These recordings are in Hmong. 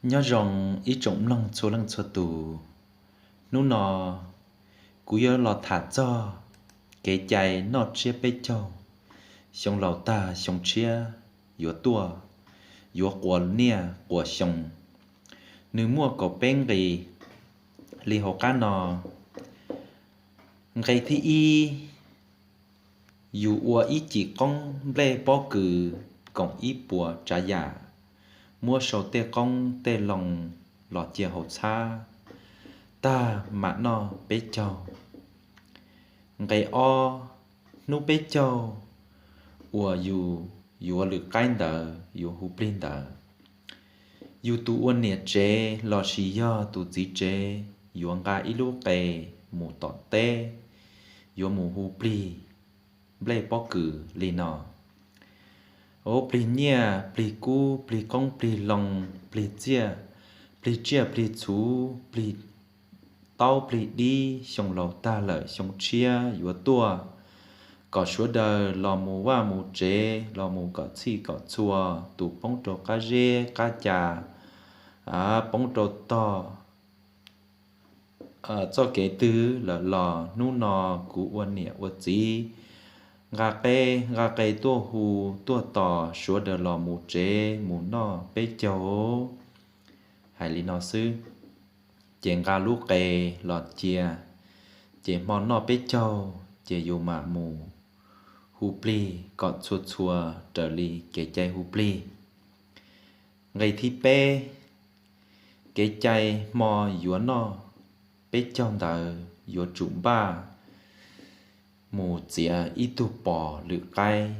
Nyob zoo ib tsoom mloog txhua leej txhua tus, hnub no kuv yuav los tham txog kev cai noj tsiab peb caug, xyoo laus tag xyoo tshiab yuav tuaj, yuav quas niaj quas xyoo. Nws muaj kaum peb nqe li hauv qab no. Nqe thib ib, yus ua ib cim qoob nplej pob kws koom ib puas tsav yam, muab sau tej qoob tej loo los cia hauv txhab, tag mam noj peb caug. Nqe ob, hnub peb caug uas yus yuav lwm qaib ntawd yuav hu plig ntawd, yus tus ua niam tsev lossis yog tus txiv tsev yuav nqa ib lub qe mus tom teb, yuav mus hu plig nplej pob kws li no: Ub, plig nyiaj plig kub plig qoob plig loo, plig tsiaj, plig tsiaj plig txhu, plig taub plig dib, xyoo laus tag lawm xyoo tshiab yuav tuaj, kom sawv daws los mus vaj mus tsev, los mus kom txhij kom txhua, tus poob rau qab zeb qab ca, poob rau tog txoj kev twg lawm los hnub no kuv ua niam ua txiv nqa qe, nqa qe tuaj hu, tuaj tos sawv daws los mus tsev mus noj peb caug. Hais li no xwb, ces nqa lub qe los cia, ces hmo noj peb caug ces yus mam mus hu plig kom txhua txhua raws li kev cai hu plig. Nqe thib peb, kev cai hmo yuav noj peb caug ntawd yuav tsum npaj mus txiav ib tug pos lwm qaib,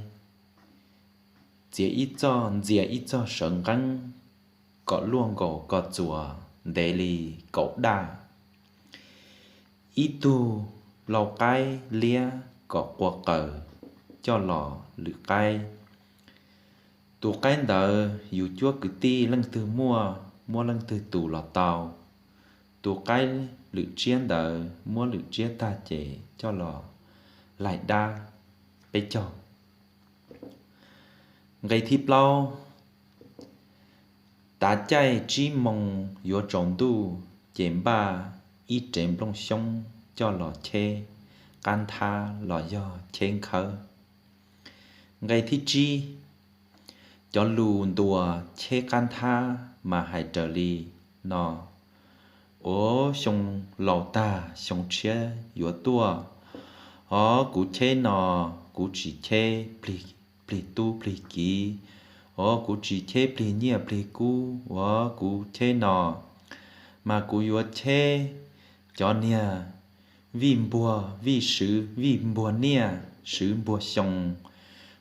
txiav ib txoj, ntxias ib txoj sawv nqeeb kom luaj nkaus ko txuas ntev li kaum daj, ib tug lau qaib liab kom qua qaws coj los lwm qaib. Tus qaib ntawd yus cuab kwv tij leej twg muaj, muab leej twg tus los tau. Tus qaib lwm tsiab ntawd muab lwm tsiab tag ces coj los laig dab peb caug. Nqe thib plaub, tav caij tsib moo yuav tsaus ntuj ces npaj ib rev nplooj xyoob coj los cheb qab nthab los yog cheb nkhawb. Nqe thib tsib, cov lus ntuas cheb qab nthab mas hais raws li no: Ov, xyoo laus tag xyoo tshiab yuav tuaj, ov, kuv cheb no, kuv tsis cheb plig tub plig kiv, ov, kuv tsis cheb plig nyiaj plig kub, ov, kuv cheb no mas kuv yuav cheb cov niag vij npuag vij swv, vij npuag niaj swv npuag xyoo,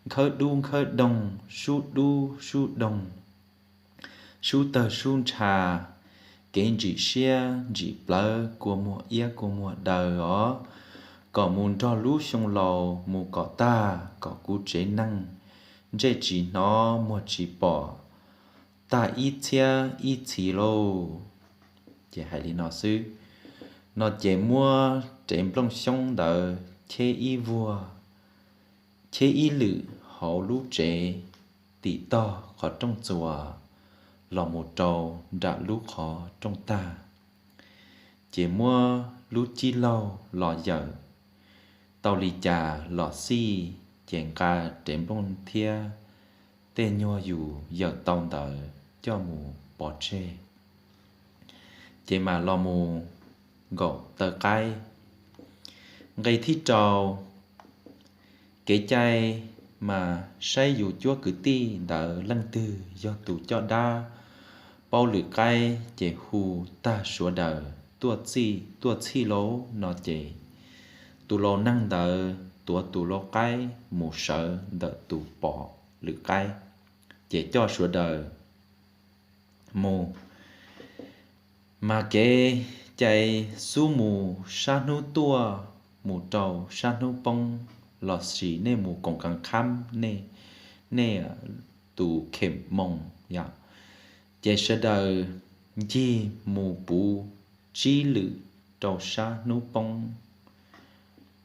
nkhawb dub nkhawb doog, sub dub sub doog, sub tawg sub ntsha, kev ntsim siab ntsim plawv, kua muag iab kua muag daws os, kom mus nrog lub xyoo laus mus kom tag, kom kuv tsev neeg ntsej tsis hnov muag tsis pom tag ib txhiab ib txhis lauj. Ces hais li no xwb, no ces muab rev nplooj xyoob ntawd cheb ib vuag, cheb ib lwm hauv lub tsev tim tog qhov rooj txuas los mus rau nram lub qhov rooj tag, ces muab lub cib laug los yawm, tau li cas los xij, ces nqa rev nplooj thiab tej nyuag yus yawm tau ntawd coj mus pov tseg, ces mam los mus nkaum taw qaib. Nqe thib rau, kev cai mas saib yus cuab kwv tij ntawd leej twg yog tus coj dab paub lwm qaib ces hu tag sawv daws tuaj txhij lauj no ces tus laus neeg ntawd tuav tus lau qaib mus sawv ntawm tus pos lwm qaib, ces coj sawv daws mus. Mas kev cai xub mus sab hnub tuaj mus rau sab hnub poob, lossis nej mus koom kas khab, nej tus khem moos yom, ces sawv daws ncig mus puv tsib lwm rau sab hnub poob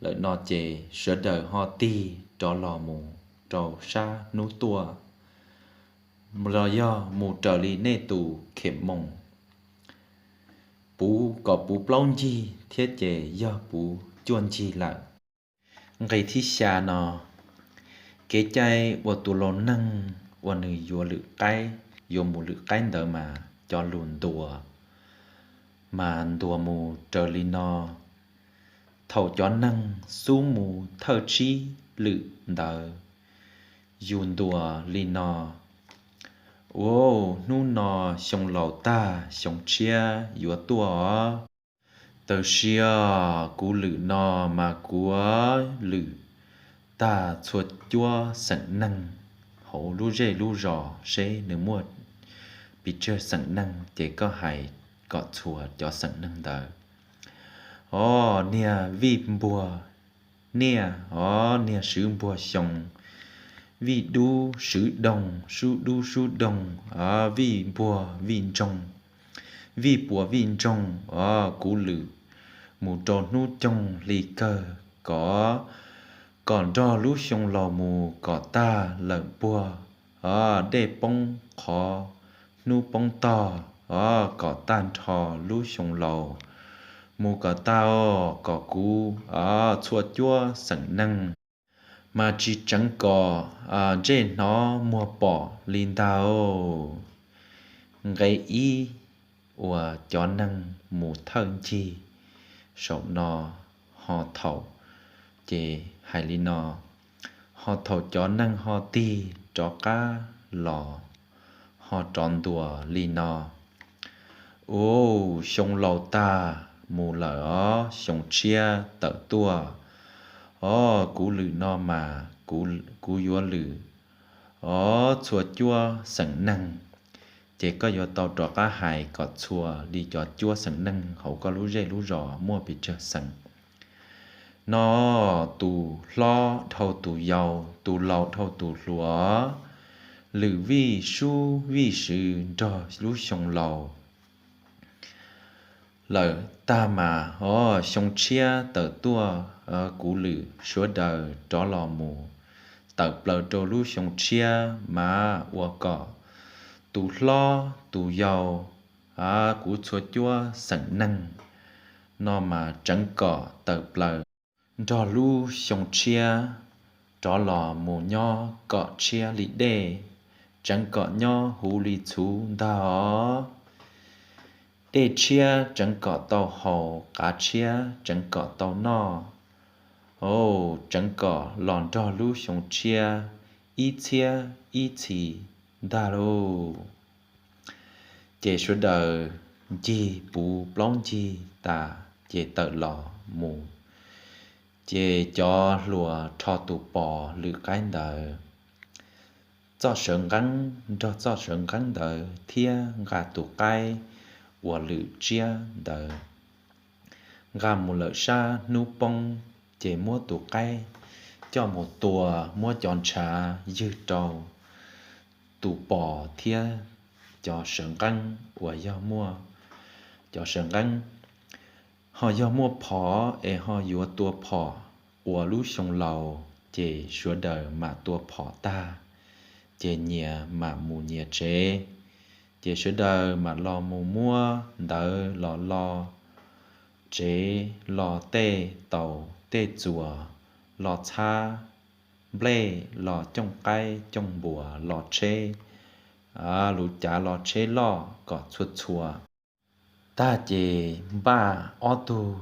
lawm no ces sawv daws ho tig rov los mus rau sab hnub tuaj. los yog mus raws li nej tus khem moos, puv kom puv plaub ncig thiab ces yog puv cuaj ncig lawm. Nqe thib xya no, kev cai uas tus laus neeg uas nws yuav lwm qaib, yuav mus lwm qaib ntawd mas cov lus ntuas mas ntuas mus raws li no. Thaum cov neeg xub mus thawj tsib lwm ntawd, yus ntuas li no: Ua, hnub no xyoo laus tag, xyoo tshiab yuav tuaj os. Tawm sia, kuv lwm no mas kuv lwm tag txhua cuab xeem neeg hauv lub zej lub zos seb nws muaj pes tsawg xeem neeg, ces koj hais kom txhua cov xeem neeg ntawd. Os, niag vij npuag niaj, os, niag swv npuag xyoo, vij dub swv doog, sub dub sub doog, os, vij npuag vij ntsoog, vij puas vij ntsoog, os, kuv lwm mus rau hnub coog hli kawg kom, kom nrog lub xyoo laus mus kom tag lawm puag, os, dej poob qhov hnub poob tog, os, kom tag nrho lub xyoo laus mus kom tag, os, kom kuv, os, txhua cuab xeem neeg mas tsis tseev kom ntsej hnov muag pom li ntag. Nqe ib uas cov neeg mus thawj ncig saum no, ho thaum, ces hais li no, ho thaum cov neeg ho tig rov qab los, ho rov ntuas li no: Ua, xyoo laus tag mus lawm os, xyoo tshiab tawm tuaj. Os, kuv lwm no mas kuv yuav lwm, os, txhua cuab xeem neeg. Ces koj yuav tau rov qab hais kom txhua li cov cuab xeem neeg hauv koj lub zej lub zos muaj pes tsawg xeem no, tus hlob dhau tus yau, tus laus dhau tus hluas, lwm vij sub vij sw nrog lub xyoo laus lawm tag mas, os, xyoo tshiab tawm tuaj, kuv lwm sawv daws rov los mus tawm plaws rau lub xyoo tshiab mas ua kom tus hlob tus yau, kuv txhua cuab xeem neeg no mas tseev kom tawm plaws nrog lub xyoo tshiab rov los mus nyob kom tshiab li dej, tseev kom nyob huv li txhuv ntag os. Dej tshiab tseev kom tau haus, qav tshiab tseev kom tau noj, tseev kom los nrog lub xyoo tshiab ib txhiab ib txhis ntag lauj. Ces sawv daws ncig puv plaub ncig tas ces tawm los mus. Ces cov hluas rho tus pos lwm qaib ntawd, txoj sawv nqeeb nrog txoj sawv nqeeb ntawd thiab nqa tus qaib uas lwm tshiab ntawd nqa mus lawm sab hnub poob, ces muab tus qaib coj mus tua, muab cov ntshav ywg rau tus pos thiab cov sawv nqeeb uas yog muaj, cov sawv nqeeb ho yog muaj phom es ho yuav tua phom ua lub xyoo laus, ces sawv daws mam tua phom tag, ces nyias mam mus nyias tsev. Ces sawv daws mam los mus muab ntawd los lo tsev, lo tej taus tej txuas, lo txhab nplej, lo cooj qaib cooj npuas, lo tsheb, lub cav lo tsheb loj kom txhua txhua. Tag ces npaj ob tug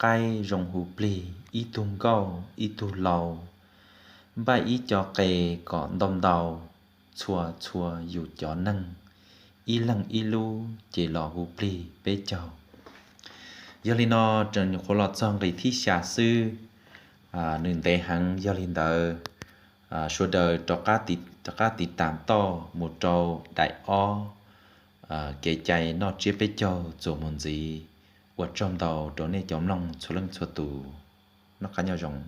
qaib zoo hu plig, ib tug nkauj ib tug laus, npaj ib co qe kom ntau ntau, txhua txhua yus cov neeg, ib leeg ib lub ces los hu plig peb caug. Yog li no, nyuam qhuav los txog nqe thib xya xwb, nws ntev heev. Yog li ntawd, sawv daws rov qab tiv tas tauj mus rau daim ob, kev cai noj tsiab peb caug txuas mus ntxiv. Ua tsaug ntau rau nej cov mloog txhua leej txhua tus. Noj qab nyob zoo.